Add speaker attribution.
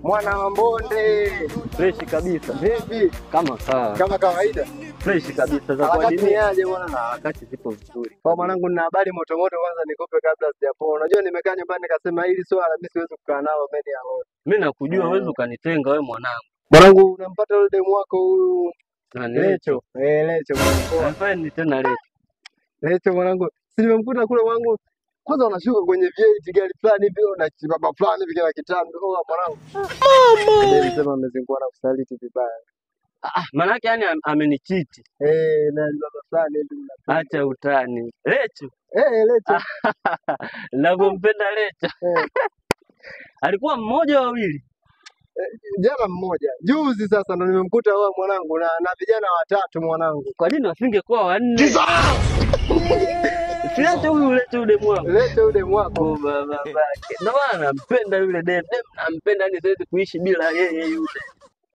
Speaker 1: Mwana wa Mbonde.
Speaker 2: Fresh kabisa.
Speaker 1: Vipi?
Speaker 2: Kama sawa.
Speaker 1: Kama kawaida.
Speaker 2: Fresh kabisa za
Speaker 1: Harakati ni
Speaker 2: kuadimia.
Speaker 1: aje bwana?
Speaker 2: Harakati zipo vizuri.
Speaker 1: Kwa mwanangu nina habari moto moto, kwanza nikupe kabla sijapoa. Unajua nimekaa nyumbani nikasema hili swala mimi siwezi kukaa nalo mbele ya wote.
Speaker 2: Mimi nakujua huwezi ukanitenga wewe mwanangu.
Speaker 1: Mwanangu unampata yule demu wako huyu
Speaker 2: Nani
Speaker 1: Lecho. Eh, Lecho mwanangu.
Speaker 2: Amfanye ni tena Lecho.
Speaker 1: Lecho mwanangu. Si nimemkuta kule mwanangu. Kwanza unashuka kwenye V8 gari fulani hivi na kibaba fulani hivi kila kitambi. Oh mwanangu. Mama. Sema amezingua na kusaliti vibaya.
Speaker 2: Ah, maanake yani amenichiti.
Speaker 1: Eh, na baba fulani hivi.
Speaker 2: Acha utani. Lecho.
Speaker 1: Eh, Lecho.
Speaker 2: Ninavyompenda Lecho.
Speaker 1: Eh.
Speaker 2: Alikuwa mmoja wawili.
Speaker 1: Jana mmoja. Juzi sasa ndo nimemkuta wewe mwanangu na vijana watatu mwanangu.
Speaker 2: Kwa nini wasingekuwa wanne? Silete huyu, lete yule demu wangu.
Speaker 1: Lete yule demu wako.
Speaker 2: Oh, baba babake. Ndio maana nampenda yule demu. Demu nampenda, yani siwezi kuishi bila yeye yule.